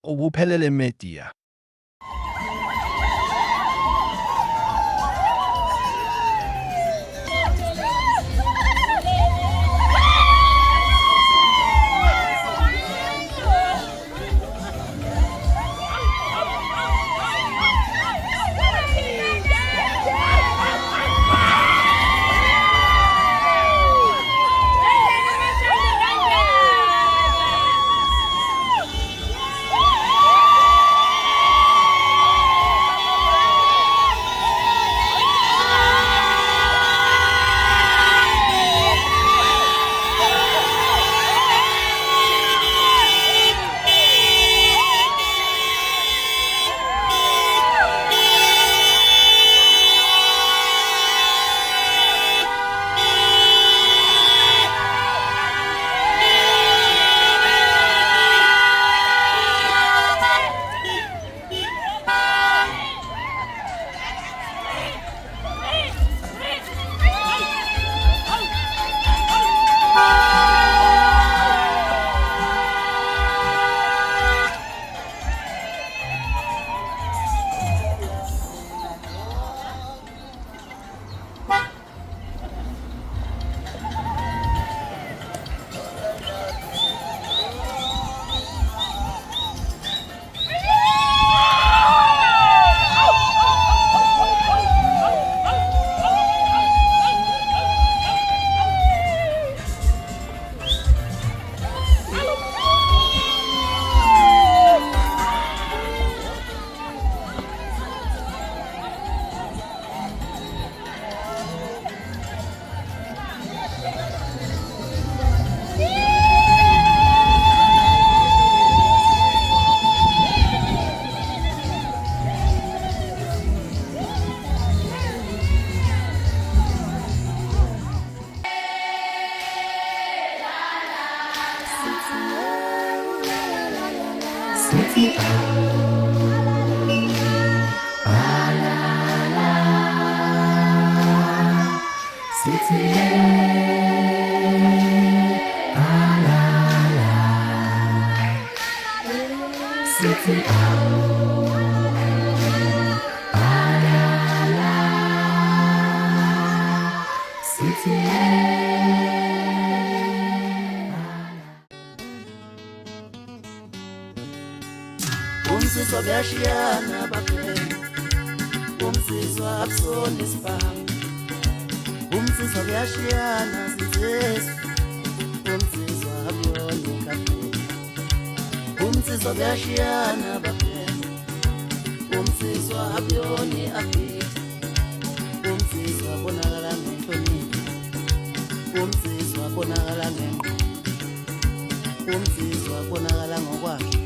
Ukuphelele Media. Umsizwa kuyashiyana bafethu, umsizwa akusona isibhamu. Umsizwa kuyashiyana sinsizwa, umsizwa akuyona ikapeni. Umsizwa kuyashiyana bafethu, umsizwa akuyona i-afitha. Umsizwa bonakala ngenhlonipho, umsizwa bonakala ngengqondo, umsizwa bonakala ngokwakhe,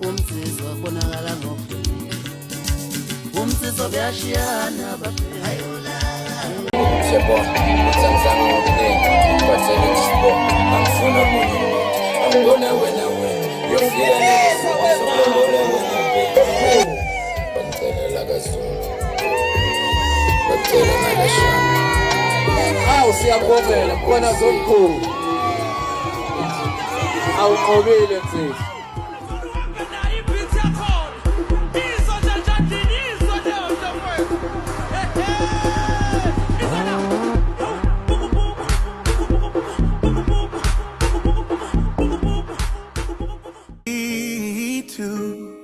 umsizwa bonakala ngokuhlonipha. Umsizwa kuyashiyana bafethu. Siyabonga ukuthi angizange ngokuningi but selithi sibo angifuna omunye umuntu angibona wena wena uyofika nini wena baby bacela lakaZulu bacela nakashana. Awu siyabongela mkhona zomkhulu. Awunqobile nsizwa. Me too.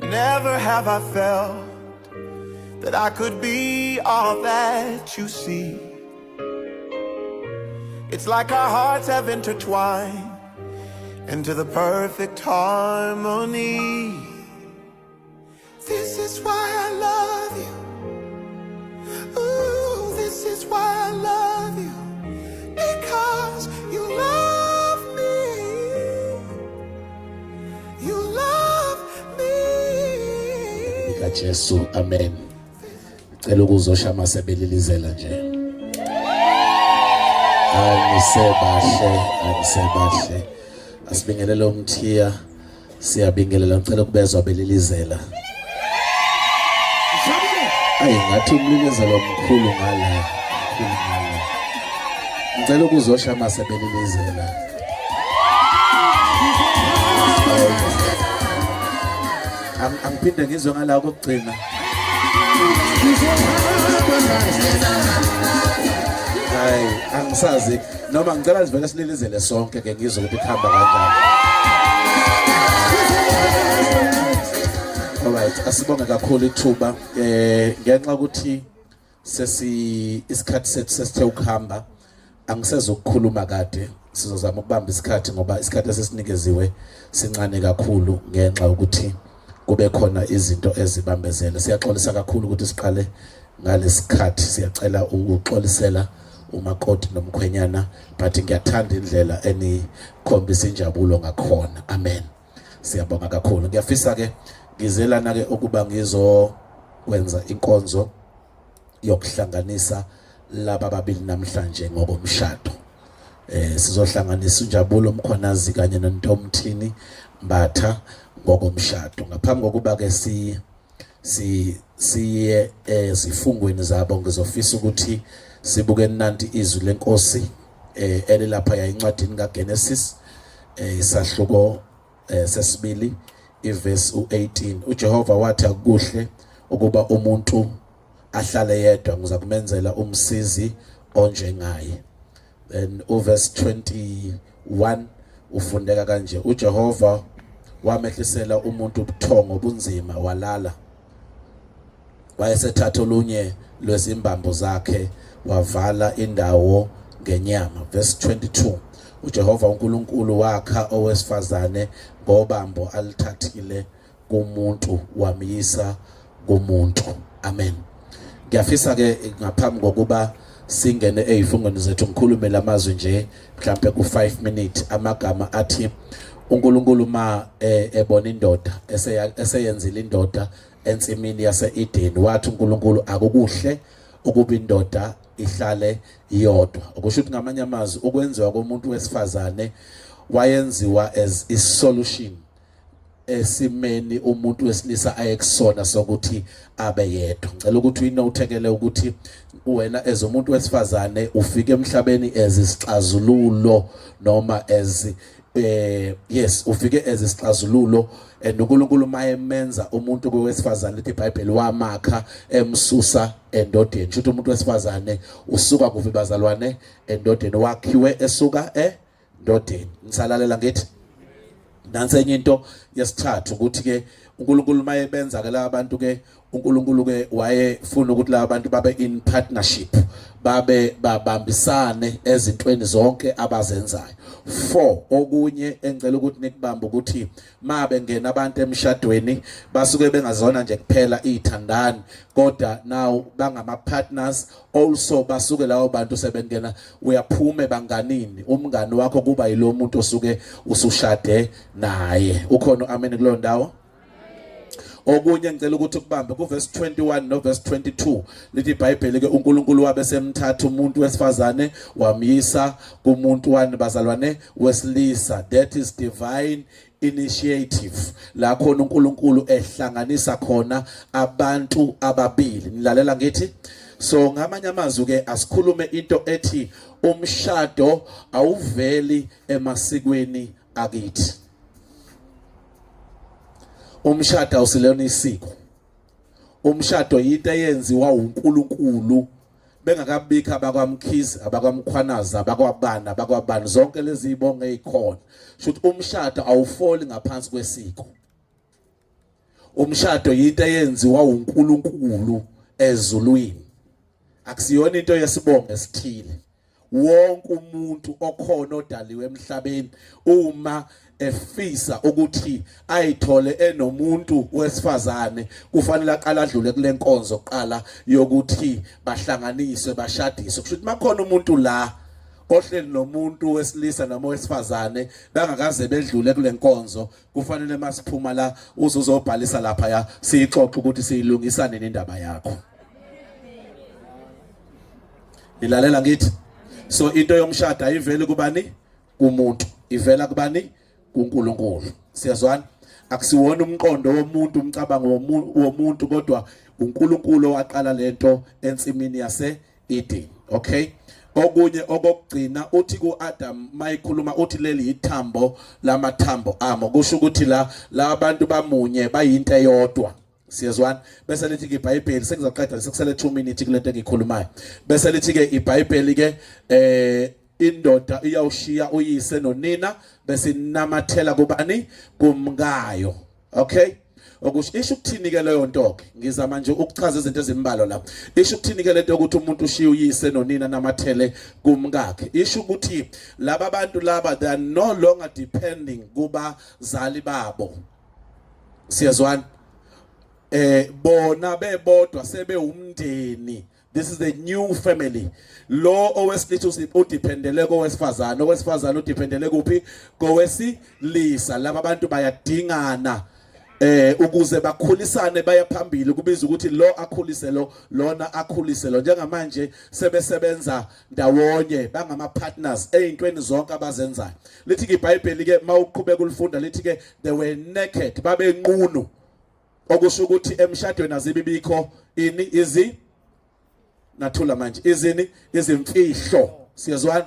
Never have I felt that I could be all that you see. It's like our hearts have intertwined into the perfect harmony. This is why I love you. Ooh, this is why I love you. Because you love me. You love me. Kajesu, amen. Cela ukuzosha amasebelilizela nje. Anisebahle, anisebahle. Asibingelele umthiya, siyabingelela, ngicela ukubezwa belilizela. Ayi ngathi umlilizelo omkhulu ngala, mkhulu ngala. Ngicela ukuzosha amasebelilizela. Angiphinde ngizwe ngala kokugcina. Hayi, angisazi noma ngicela sivele sililizele sonke ke ngizwe ukuthi kuhamba kanjani. Alright, asibonge kakhulu ithuba ngenxa ukuthi sesi isikhathi sethu sesithe ukuhamba, angisezokukhuluma kade, sizozama ukubamba isikhathi ngoba isikhathi esesinikeziwe sincane kakhulu ngenxa yokuthi kube khona izinto ezibambezele. Siyaxolisa kakhulu ukuthi siqale ngalesikhathi, siyacela ukuxolisela umakoti nomkhwenyana, but ngiyathanda indlela enikhombisa injabulo ngakhona. Amen. Siyabonga kakhulu. Ngiyafisa ke ngizelana ke ukuba ngizokwenza inkonzo yokuhlanganisa laba babili namhlanje ngokomshado. Sizohlanganisa uNjabulo Mkhwanazi kanye noNtomthini Mbatha ngokomshado. Ngaphambi kokuba ke siye ezifungweni zabo, ngizofisa ukuthi sibuke nanti izwi lenkosi elilapha ya encwadini kaGenesis, isahluko sesibili, ivesi u18. UJehova wathi akukuhle ukuba umuntu ahlale yedwa, ngiza kumenzela umsizi onjengaye. Then uverse 21 ufundeka kanje: uJehova wamehlisela umuntu ubuthongo obunzima, walala, wayesethatha olunye lwezimbambo zakhe wavala indawo ngenyama. Verse 22, uJehova uNkulunkulu wakha owesifazane ngobambo alithathile kumuntu, wamyisa kumuntu. Amen. Ngiyafisa ke ngaphambi kokuba singene ezifungweni zethu ngikhulume lamazwi nje mhlambe ku 5 minutes, amagama athi uNkulunkulu ma ebona indoda eseyenzile indoda ensimini yase-Eden, wathi uNkulunkulu akukuhle ukuba indoda ihlale yodwa. Okusho ukuthi ngamanye amazwi ukwenziwa komuntu wesifazane wayenziwa as a solution esimeni umuntu wesilisa ayekusona sokuthi abe yedwa. Ngicela ukuthi uyinothekele ukuthi wena as umuntu wesifazane ufike emhlabeni as isixazululo, noma as yes, ufike as isixazululo, and uNkulunkulu mayemenza umuntu kowesifazane, lithi iBhayibheli wamakha emsusa endodeni. Shuthi umuntu wesifazane usuka kuphi bazalwane? Endodeni. Wakhiwe esuka endodeni. Ngisalalela ngithi nansi enye into yesithathu, ukuthi ke uNkulunkulu mayebenza ke laba bantu ke, uNkulunkulu ke wayefuna ukuthi laba bantu babe in partnership, babe babambisane ezintweni zonke abazenzayo. Four, okunye engicela ukuthi nikubambe ukuthi mabe ngena abantu emshadweni basuke bengazona nje kuphela ithandani, kodwa now bangama partners also. Basuke lawo bantu sebengena, uyaphuma ebanganini, umngani wakho kuba yilo muntu osuke usushade naye. Ukhona amen kuleyo ndawo? Okunye ngicela ukuthi kubambe kuverse 21 no verse 22, lithi iBhayibheli ke uNkulunkulu wabe semthatha umuntu wesifazane wamyisa kumuntu wani bazalwane? Wesilisa. That is divine initiative, la khona uNkulunkulu ehlanganisa khona abantu ababili. Nilalela ngithi? So ngamanye amazwi ke asikhulume into ethi umshado awuveli emasikweni akithi. Umshado awusilona isiko. Umshado yinto eyenziwa uNkulunkulu bengakabikho abakwaMkhize, abakwaMkhwanazi, abakwabani, abakwabani, zonke lezi zibongo ezikhona. Shuthi umshado awufoli ngaphansi kwesiko. Umshado yinto eyenziwa uNkulunkulu ezulwini, akusiyona into yesibongo esithile. Wonke umuntu okhona odaliwe emhlabeni uma efisa ukuthi ayithole enomuntu wesifazane kufanele aqale adlule kule nkonzo kuqala yokuthi bahlanganiswe, bashadiswe. Kusho ukuthi makhona umuntu la ohleli nomuntu wesilisa noma wesifazane bangakaze bedlule kule nkonzo, kufanele masiphuma la uzozobhalisa lapha ya, siyixoxe ukuthi siyilungisa nini indaba yakho. Nilalela ngithi? So into yomshado ayiveli kubani? Kumuntu. Ivela kubani? KuNkulunkulu. Siyazwana? Akusiwona umqondo womuntu, umcabango womuntu, kodwa uNkulunkulu owaqala lento ensimini yase Eden. Okay, Okunye okokugcina uthi kuAdam mayikhuluma uthi leli yithambo lamathambo amo, kusho ukuthi la labantu bamunye bayinto eyodwa. Siyezwana? Bese lithi ke iBhayibheli, sengizaqeda sekusele 2 minutes kulento engikhulumayo. Bese lithi ke iBhayibheli ke indoda iyawushiya uyise nonina bese inamathela kubani? Kumkayo. Okay, okusho isho ukuthini ke leyo nto ke? Ngizama nje ukuchaza izinto ezimbalwa la. Isho ukuthini ke lento ukuthi umuntu ushiya uyise nonina namathele kumkakhe? Isho ukuthi laba bantu laba they are no longer depending kubazali babo. Siyezwana? Bona bebodwa sebewumndeni. This is the new family. Lo owesilisa udependele kowesifazane, owesifazane udependele kuphi? Kowesilisa. Laba bantu bayadingana ukuze bakhulisane baya phambili. Kubiza ukuthi lo akhulise lo, lona akhulise lo. Njengamanje sebesebenza ndawonye, bangama partners ezintweni zonke abazenzayo. Lithi ke iBhayibheli ke mawuqhubeka ulifunda lithi ke they were naked, babenqunu, okusho ukuthi emshadweni azibibikho ini izi nathula manje izini izimfihlo. Siyezwana?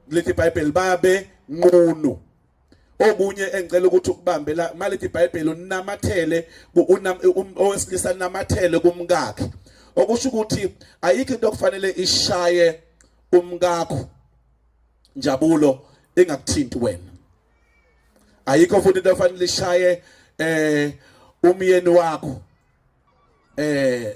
Lithi iBhayibheli babe nqunu. Okunye engicela ukuthi ukubambe la, malithi iBhayibheli unamathele owesilisa namathele kumkakhe, okusho ukuthi ayikho into okufanele ishaye umkakho njabulo engakuthinti wena. Ayikho futhi into ofanele ishaye umyeni wakho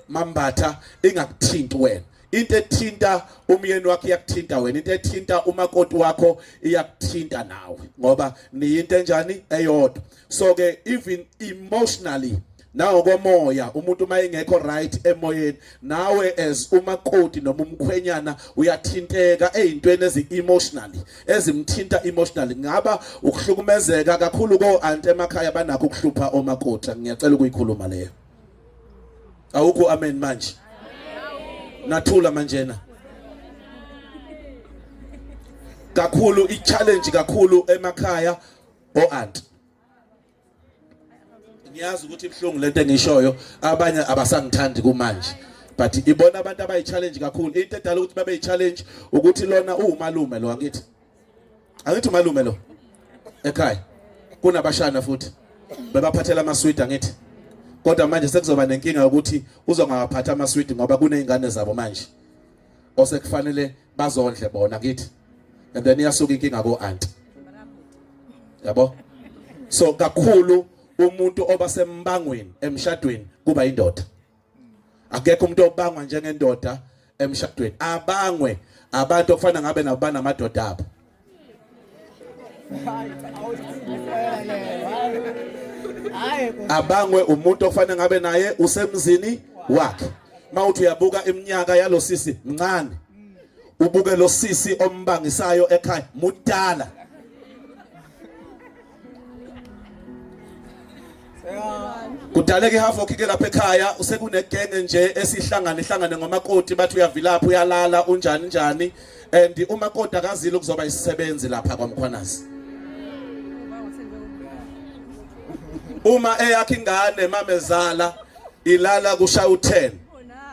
mambatha ingakuthinti wena. Into ethinta umyeni wakho iyakuthinta wena, into ethinta umakoti wakho iyakuthinta nawe, ngoba niyinto enjani? Eyodwa. So ke even emotionally nangokomoya, umuntu uma engekho right emoyeni, nawe as umakoti noma umkhwenyana uyathinteka ezintweni ezi emotionally, ezimthinta emotionally. Ngaba ukuhlukumezeka kakhulu ko anti emakhaya banakho ukuhlupha omakoti. Ngiyacela ukuyikhuluma leyo. Awukho amen manje? Nathula manjena. Kakhulu i-challenge kakhulu emakhaya o anti. Ngiyazi ukuthi ibhlungu lento engishoyo, abanye abasangithandi kumanje, but ibona abantu abayi-challenge kakhulu. Into edala ukuthi babe yi-challenge ukuthi lona uwumalume lo, angithi umalume lo ekhaya kunabashana futhi bebaphathela amaswidi, angithi? Kodwa manje sekuzoba nenkinga yokuthi uzongawaphatha amaswidi ngoba kuney'ngane zabo manje osekufanele bazondle bona, ngithi? And then iyasuka inkinga ko-anti, yabo. So kakhulu umuntu oba sembangweni emshadweni kuba indoda. Akekho umuntu obangwa njengendoda emshadweni. Abangwe abantu okufana ngabe nabo banamadoda abo. Abangwe umuntu okufanele ngabe naye usemzini wakhe. Mawuthi uyabuka iminyaka yalosisi mncane, ubuke lo sisi ombangisayo ekhaya mudala. Kudaleka ihavoc ke lapha ekhaya, usekunegenge nje esihlangana ihlangane ngomakoti, bathi uyavilapha, uyalala, unjani njani, and umakoti akazile ukuzoba isisebenzi lapha kwaMkhwanazi. Uma eyakhe ingane mamezala ilala kushaya u10,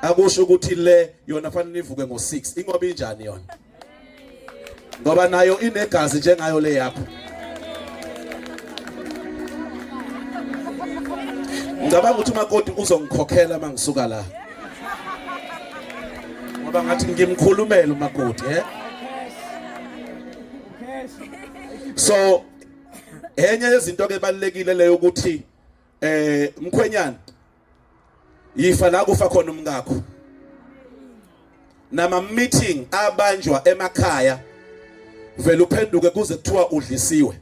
akusho ukuthi le yona fanele ivuke ngo6. Ingoba injani yona? Ngoba nayo inegazi njengayo le yakho. Ngicabanga ukuthi umakoti uzongikhokhela mangisuka la, ngoba ngathi ngimkhulumela umakoti. So enye yezinto ke ebalekile leyo ukuthi mkhwenyana yifa la kufa khona umkakho, nama meeting abanjwa emakhaya vele uphenduke kuze kuthiwa udlisiwe.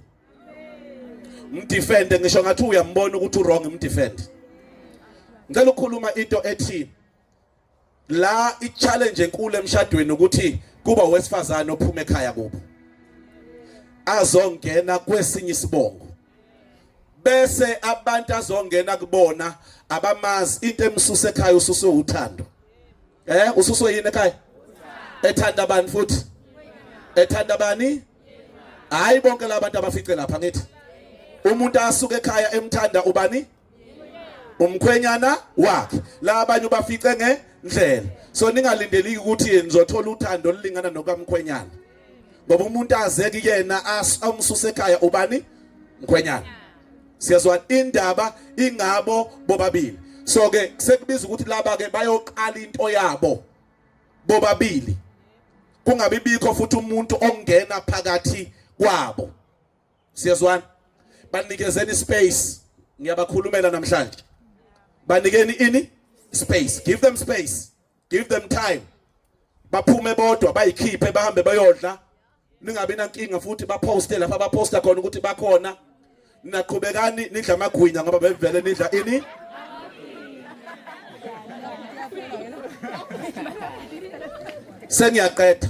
Mdefend ngisho ngathi uyambona ukuthi uwrong, mdefend. Ngicela ukukhuluma into ethi la i-challenge enkulu emshadweni ukuthi kuba owesifazane ophuma ekhaya kubo azongena kwesinye isibongo, bese abantu azongena kubona abamazi. Into emsuse ekhaya ususwe uthando. Ususwe yini ekhaya? Ethanda abantu futhi ethanda bani? Hayi, bonke labantu abafice lapha, ngithi umuntu asuke ekhaya emthanda ubani? Umkhwenyana wakhe. La abanye ubafice ngendlela. So ningalindeliki ukuthi nizothola uthando olulingana nokamkhwenyana. Ngoba umuntu aze kuyena amsuse ekhaya ubani? Mkhwenyana. Siyazwa indaba ingabo bobabili. So ke sekubiza ukuthi laba ke bayoqala into yabo bobabili. Kungabi bikho futhi umuntu ongena phakathi kwabo. Siyazwana? Banikezeni space. Ngiyabakhulumela namhlanje. Banikeni ini? Space. Give them space. Give them time. Baphume bodwa bayikhiphe bahambe bayodla. Ningabi nankinga futhi baposte lapha baposta khona ukuthi bakhona. Naqhubekani nidla amagwinya ngoba bevele nidla ini? Sengiyaqeda.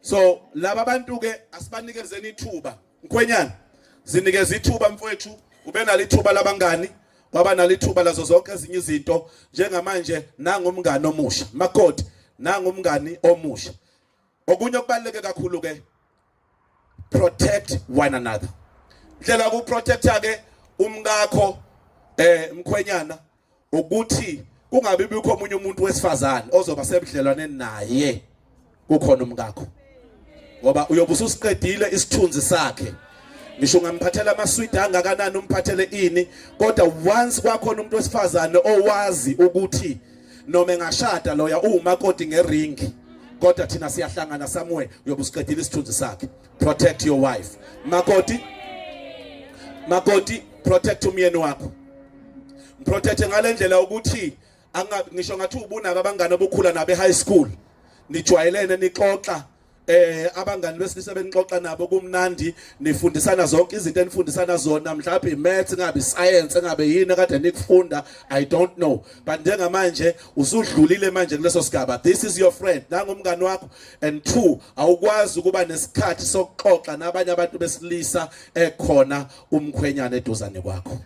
So laba bantu ke asibanikezeni ithuba. Mkhwenyana zinikeza ithuba mfowethu, ube nalo ithuba labangani, waba nalo ithuba lazo zonke ezinye izinto. Njengamanje nangumngani omusha, makoti nangumngani omusha. Okunye okubaluleke kakhulu ke, protect one another. Indlela yokuprotecta ke umkakho mkhwenyana ukuthi kungabi bikho omunye umuntu wesifazane ozoba sebudlelwaneni naye kukhona umkakho, ngoba uyobe ususiqedile isithunzi sakhe. Ngisho ungamphathela amaswidi angakanani, umphathele ini, kodwa once kwakhona umuntu wesifazane owazi ukuthi noma engashada loya uwumakoti ngeringi, kodwa thina siyahlangana somewhere, uyobe usiqedile isithunzi sakhe. Protect your wife. Makoti, makoti, protect umyeni wakho. Mprotect ngalendlela ukuthi ngisho ngathi ubunabo abangani obukhula nabo e-high school, nijwayelene, nixoxa abangani besilisa benixoxa nabo kumnandi, nifundisana zonke izinto enifundisana zona, mhlawumbe i-maths, ngabe i-science, ngabe yini kade nikufunda, I don't know, but njengamanje usudlulile manje kuleso sigaba. This is your friend, nangumngani wakho, and two, awukwazi ukuba nesikhathi sokuxoxa nabanye abantu besilisa ekhona umkhwenyana eduzane kwakho.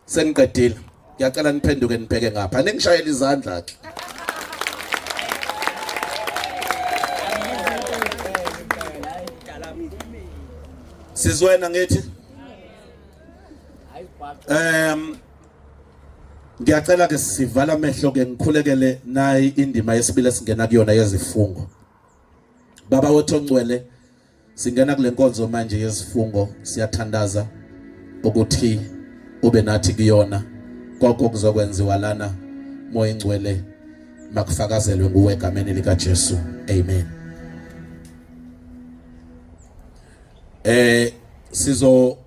Sengiqedile, ngiyacela niphenduke nibheke ngapha, ningishayele izandla ke. Sizwena ngithi ngiyacela ke sivala amehlo ke ngikhulekele nayi indima yesibili esingena kuyona yezifungo. Baba wethu ongcwele, singena kule nkonzo manje yezifungo, siyathandaza ukuthi ube nathi kuyona. Konke okuzokwenziwa lana, Moya Ingcwele, makufakazelwe nguwe egameni lika Jesu. Amen. Sizo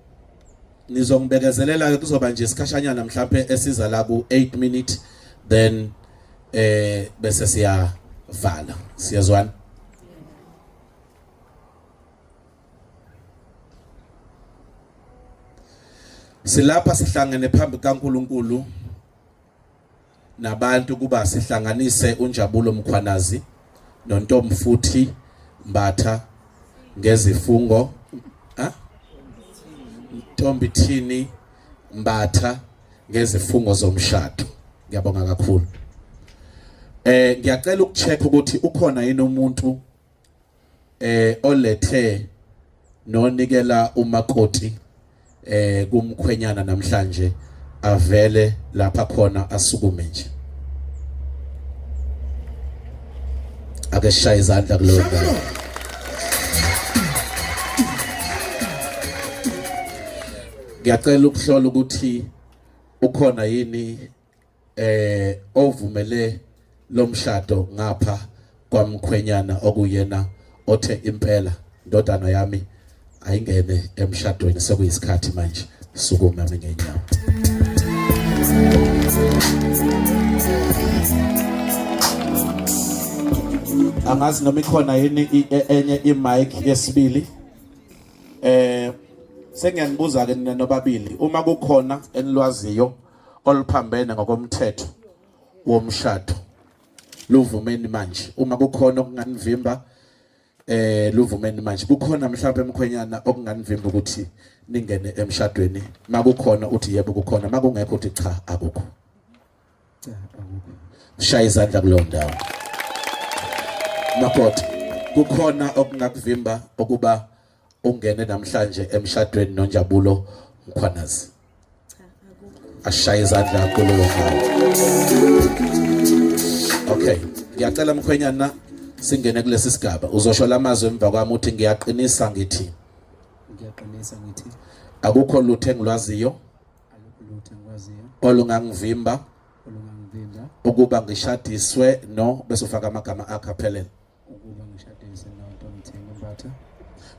nizongibekezelela ke, kuzoba nje isikhashanyana mhlawumbe esiza la ku 8 minutes, then bese siyavala. Siyazwana? Silapha sihlangene phambi kaNkuluNkulu nabantu kuba sihlanganise uNjabulo Mkhwanazi noNtomfuthi Mbatha ngezifungo. Ntombithini Mbatha ngezifungo zomshado. Ngiyabonga kakhulu. Ngiyacela ukucheck ukuthi ukhona yini umuntu olethe nonikela umakoti kumkhwenyana namhlanje, avele lapha khona asukume nje, ake sishaye izandla kuleyo ndawo. Ngiyacela ukuhlola ukuthi ukhona yini ovumele lomshado ngapha kwamkhwenyana, okuyena othe impela ndodana yami ayingene emshadweni, sekuyisikhathi manje, sukuma ngenyawo. Angazi noma ikhona yini enye i-mic yesibili. Sengiyanibuza ke nina nobabili, uma kukhona enilwaziyo oluphambene ngokomthetho womshado, luvumeni manje. Uma kukhona okunganivimba, luvumeni manje. Kukhona mhlawumbe emkhwenyana okunganivimba ukuthi ningene emshadweni? Makukhona uthi yebo kukhona, makungekho uthi cha akukho. Cha akukho. Shaya izandla kuleyo ndawo. Makoti, kukhona okungakuvimba ukuba ungene namhlanje emshadweni noNjabulo Mkhwanazi? Cha akukho. Ashaye izandla kulowo ndawo. Okay, ngiyacela mkhwenyana singene kulesi sigaba. Uzosho lamazwi emva kwami uthi ngiyaqinisa ngithi. Ngiyaqinisa ngithi akukho lutho engilwaziyo. Alukho lutho engikwaziyo. Olungangivimba. Olungangivimba. Ukuba ngishadiswe no bese ufaka amagama akhe aphelele. Ukuba ngishadiswe noNtomthini Mbatha.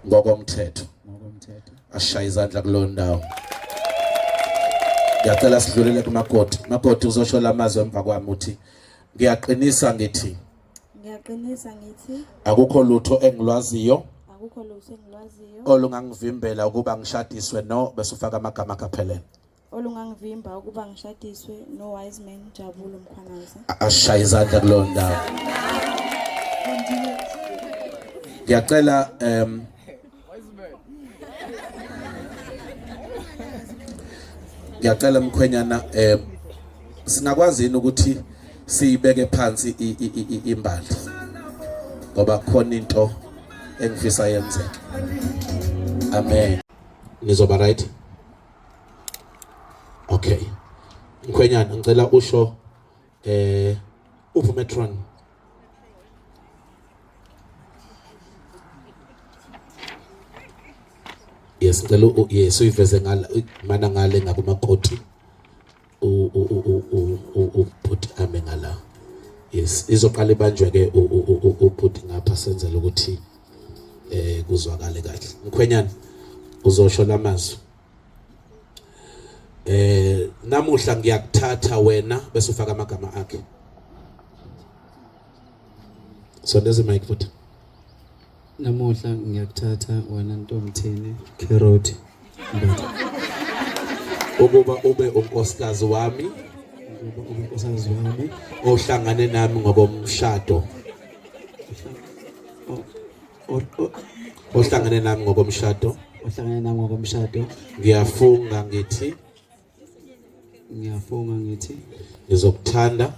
Ngokomthetho. Ngokomthetho. Ashaye izandla kulowo ndawo. Ngiyacela sidlulele kumakoti. Makoti uzosho lamazwi emva kwami uthi ngiyaqinisa ngithi. Ngiyaqinisa ngithi akukho lutho engilwaziyo. Akukho lutho engilwaziyo. Olungangivimbela ukuba ngishadiswe no bese ufaka amagama akhe aphelele. Olungangivimba ukuba ngishadiswe no Wiseman Njabulo Mkhwanazi. Ashaye izandla kulowo ndawo. Ngiyacela ngiyacela mkhwenyana singakwazi yini ukuthi siyibeke phansi imbali ngoba khona into engifisa yenzeke. Amen. Nizoba right? Okay. Mkhwenyana ngicela usho uphi matron? Yes, ngicela yes uyiveze ngala mana ngale ngakumakoti ubhuti ame ngala. Yes, izoqala ibanjwe ke ubhuti ngapha senzele ukuthi kuzwakale kahle. Mkhwenyana uzosho lamazwi. Namuhla ngiyakuthatha wena bese ufaka amagama akhe. Sondeza mic futhi. Namuhla ngiyakuthatha wena Ntomthini Carrot Mbatha. Ukuba ube unkosikazi wami, ukuba ube unkosikazi wami ohlangane nami ngokomshado. Ohlangane nami ngokomshado. Ohlangane nami ngokomshado. Ngiyafunga ngithi. Ngiyafunga ngithi ngizokuthanda.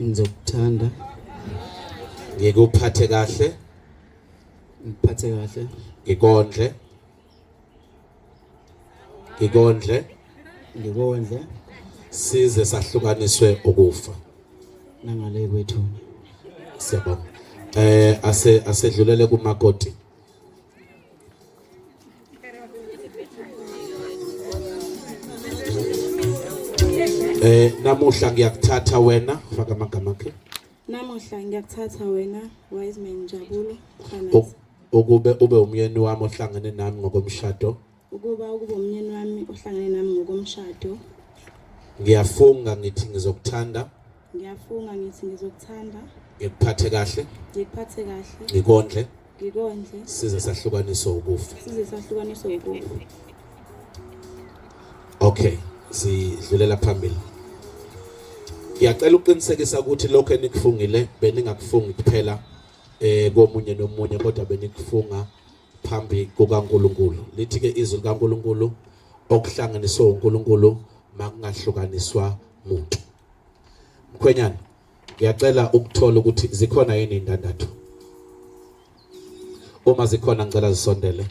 Ngizokuthanda. Ngikuphathe kahle. Ngikuphathe kahle. Ngikondle. Ngikondle. Ngikondle. Size sahlukaniswe ukufa. Nangale kwethu. Siyabonga. Asedlulele kumakoti. Namuhla ngiyakuthatha wena, faka amagama akhe. Namuhla ngiyakuthatha wena Wiseman Njabulo Mkhwanazi. Ukube ube umyeni wami ohlangene nami ngokomshado. Ukuba ube umyeni wami ohlangene nami ngokomshado. Ngiyafunga ngithi ngizokuthanda. Ngiyafunga ngithi ngizokuthanda. Ngikuphathe kahle. Ngikuphathe kahle. Ngikondle. Ngikondle. Size sahlukaniswe ukufa. Size sahlukaniswe ukufa. Okay, sidlulela phambili. Ngiyacela ukuqinisekisa ukuthi lokho enikufungile beningakufungi kuphela komunye nomunye, kodwa benikufunga phambi kukaNkulunkulu. Lithi ke izwi likaNkulunkulu okuhlanganiswe uNkulunkulu makungahlukaniswa muntu. Mkhwenyana, ngiyacela ukuthola ukuthi zikhona yini indandatho. Uma zikhona ngicela zisondele.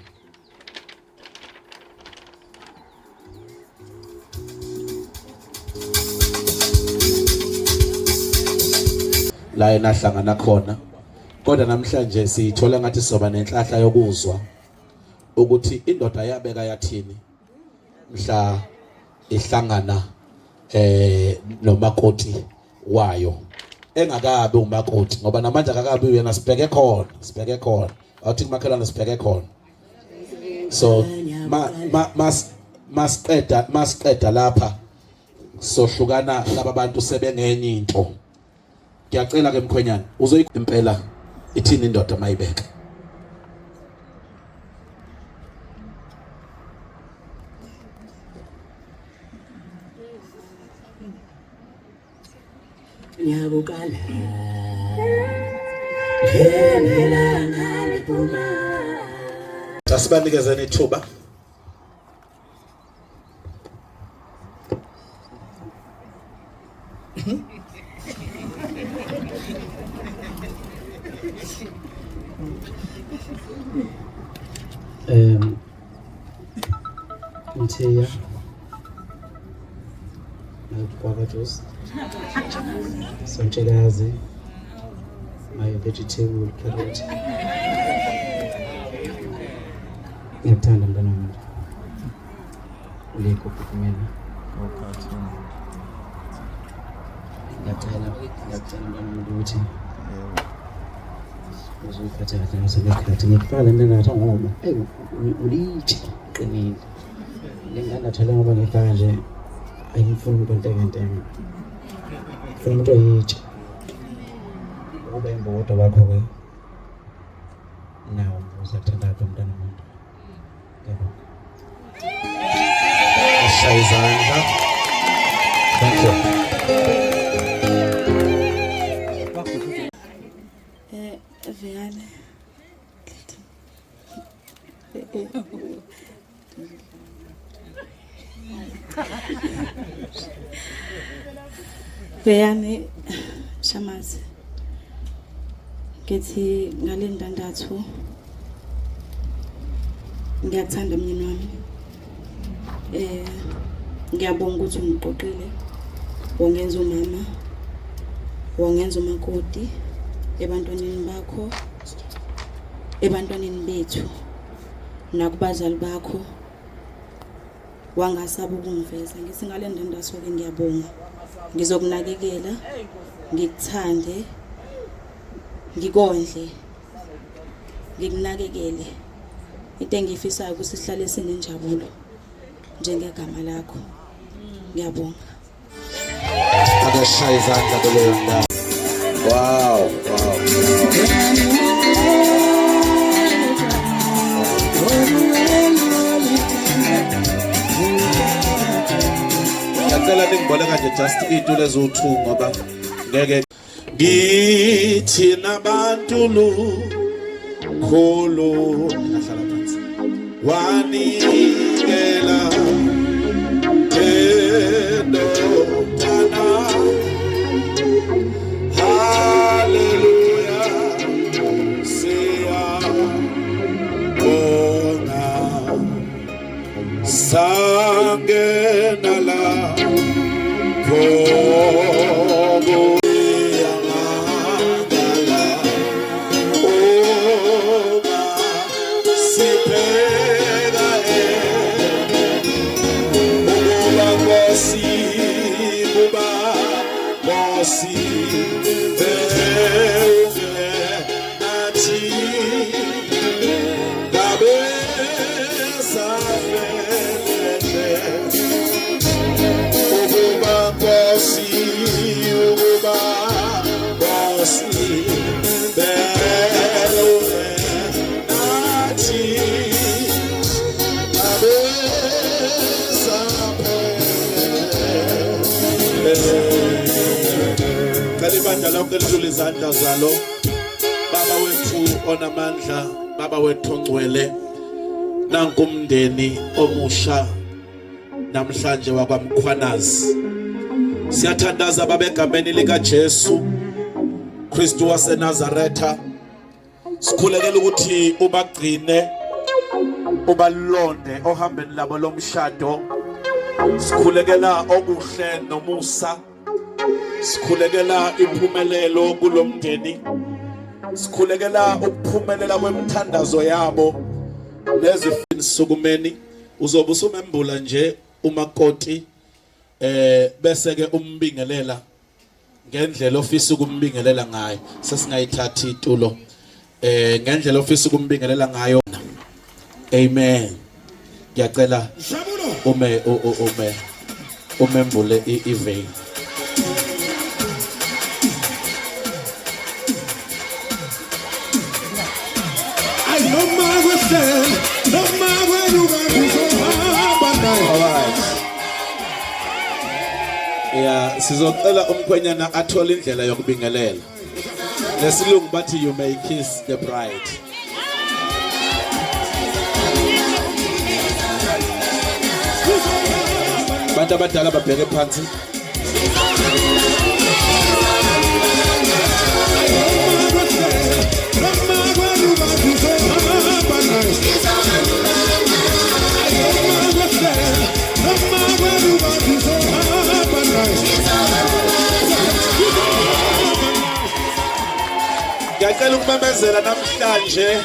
La enahlangana khona, kodwa namhlanje siyithola ngathi sizoba nenhlahla yokuzwa ukuthi indoda yabeka yathini mhla ihlangana nomakoti wayo engakabi umakoti, ngoba namanje akakabi uyena. Sibheke khona, sibheke khona, awuthi kumakhelwane sibheke khona. So masiqeda lapha sohlukana laba bantu sebengenye into. Ngiyacela ke mkhwenyana uzoyimpela ithini indoda mayibeke. Ngiyakukala. Ngenelanga liphuma. Asibanikezeni ithuba. Mthiya. Guava juice. Sontshekazi. My vegetable carrot. Ngiyakuthanda mntana wami. Uligugu kumina. Ngiyacela, ngiyacela mntana wami ukuthi uzuyiphathe kahle ngaso lesikhathi. Ngikufaka le ndandatho ngoba eyi ulitshe qinile. Le ndandatho le ngoba ngiyifaka nje ayimfuni umuntu ontekenteke. Ngifuna umuntu oyitshe. Ukuba imbokodo wakho-ke nawo uzakuthanda kakhulu mntana womuntu. Ngiyabonga. Shaya izandla. Thank you. Vuyani. Vuyani Shamase. Ngithi ngale ndandathu ngiyakuthanda mnyeni wami. Ngiyabonga ukuthi ungiqoqile. Wangenza umama, wangenza umakoti ebantwaneni bakho, ebantwaneni bethu, nakubazali bakho. Wangasaba ukungiveza. Ngithi ngale ndandathu-ke ngiyabonga. Ngizokunakekela, ngikuthande, ngikondle, ngikunakekele. Into engiyifisayo ukuthi sihlale sinenjabulo njengegama lakho. Ngiyabonga. Akashaya izandla kuleyo ndawo. Wow, wow. Ngiyacela ningiboleka nje just iy'tulo eziwu-2 ngoba ngeke ngithi nabantu lukhulu ningahlala phansi wanikela endodana. Haleluya, siyabonga. Sangena lapho kuyamangala uma sibheka ukuba Nkosi, kuba Nkosi nathi ngabe safelele ukuba Nkosi, ukuba Nkosi nathi ngabe saphelele. Cela ibandla lonke lidlule izandla zalo. Baba wethu onamandla, Baba wethu ongcwele, nanku umndeni omusha namhlanje wakwaMkhwanazi. Siyathandaza Baba egameni lika Jesu Kristu waseNazaretha. Sikhulekela ukuthi ubagcine, ubalonde ohambeni labo lomshado. Sikhulekela okuhle nomusa. Sikhulekela impumelelo kulomndeni. Sikhulekela ukuphumelela kwemithandazo yabo nezifinsukumeni. Uzobe usumembula nje umakoti bese ke umbingelela ngendlela ofisa ukumbingelela ngayo. Sesingayithatha itulo ngendlela ofisa ukumbingelela ngayo. Amen. Ngiyacela ume ume umembule i-veil. Ay noma kwehlela noma kwenyuka ngizohamba naye. Alright. Yeah, sizocela umkhwenyana athole indlela yokubingelela. Lesilungu bathi you may kiss the bride. Abantu abadala babheke phansi. Noma kwenyuka ngizohamba naye. Ay noma kwehlela noma kwenyuka ngizohamba naye. Siyakumemezela namhlanje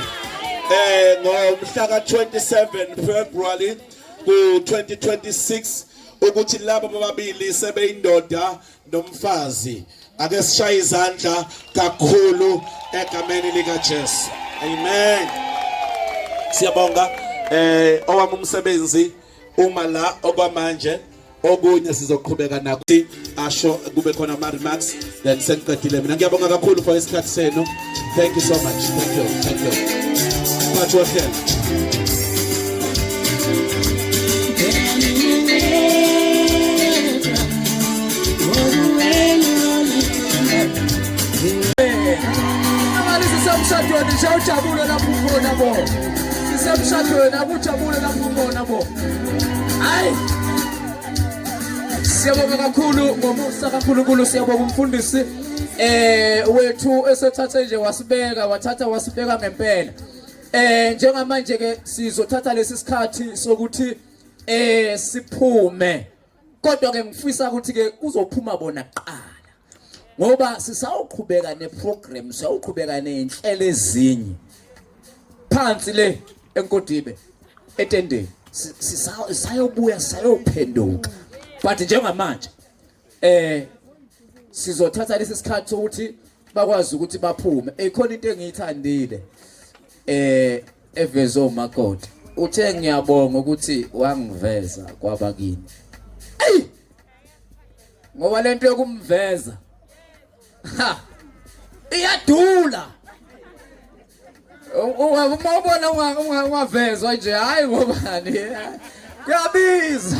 ngomhla ka-27 February ku-2026 ukuthi laba bobabili sebeyindoda nomfazi. Ake sishaye izandla kakhulu egameni likaJesu. Amen. Siyabonga. Owami umsebenzi uma la okwamanje, okunye sizoqhubeka nakho, asho kube khona ama remarks, then sengiqedile mina. Ngiyabonga kakhulu for isikhathi senu. Thank you so much. Thank you, thank you. Mphathi wohlelo. Amali, sisemshadweni nje, ujabule lapho ukhona bo. Sisemshadweni, akujabule lapho ukhona bo. Hayi. Siyabonga kakhulu ngomusa kaNkulunkulu, siyabonga umfundisi wethu esethathe nje wasibeka, wathatha wasibeka ngempela. Njengamanje ke sizothatha lesi sikhathi sokuthi siphume. Kodwa ke ngifisa ukuthi ke kuzophuma bona kuqala. Ngoba sisawuqhubeka neprogram, siyawuqhubeka nezinhlelo ezinye. Phansi le eNkodibe etendeni sisayobuya, sayophenduka, but njengamanje sizothatha lesi sikhathi sokuthi bakwazi ukuthi baphume. Ikhona into engiyithandile evezwe umakoti, uthe, "Ngiyabonga ukuthi wangiveza kwabakini." Ey, ngoba lento yokumveza, ha, iyadula. Uma ubona ungavezwa nje, hayi, ngobani, kuyabiza.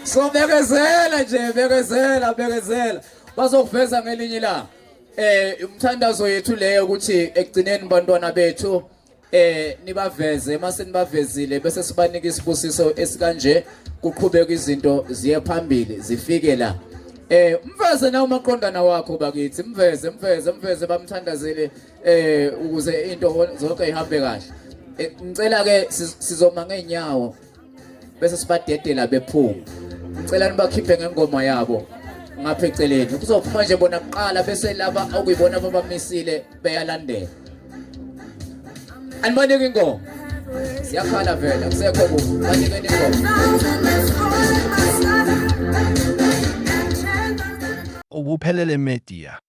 So bekezela nje, bekezela, bekezela, bazokuveza ngelinye ilanga. Umthandazo yethu leyo ukuthi ekugcineni bantwana bethu nibaveze. Mase nibavezile, bese sibanika isibusiso esikanje, kuqhubeka izinto ziye phambili, zifike la. Mveze nawe umaqondana wakho bakithi, mveze, mveze, mveze, bamthandazele ukuze into zonke ihambe kahle. Ngicela ke sizoma ngeenyawo bese sibadedela bephuma. Ngicela nibakhiphe ngengoma yabo ngapha eceleni. Kuzophuma nje bona kuqala, bese laba okuyibona ababamisile beyalandela. Anibanike ingoma, siyakhala vele, akusekho kubi. Banikeni ingoma. Ukuphelele Media.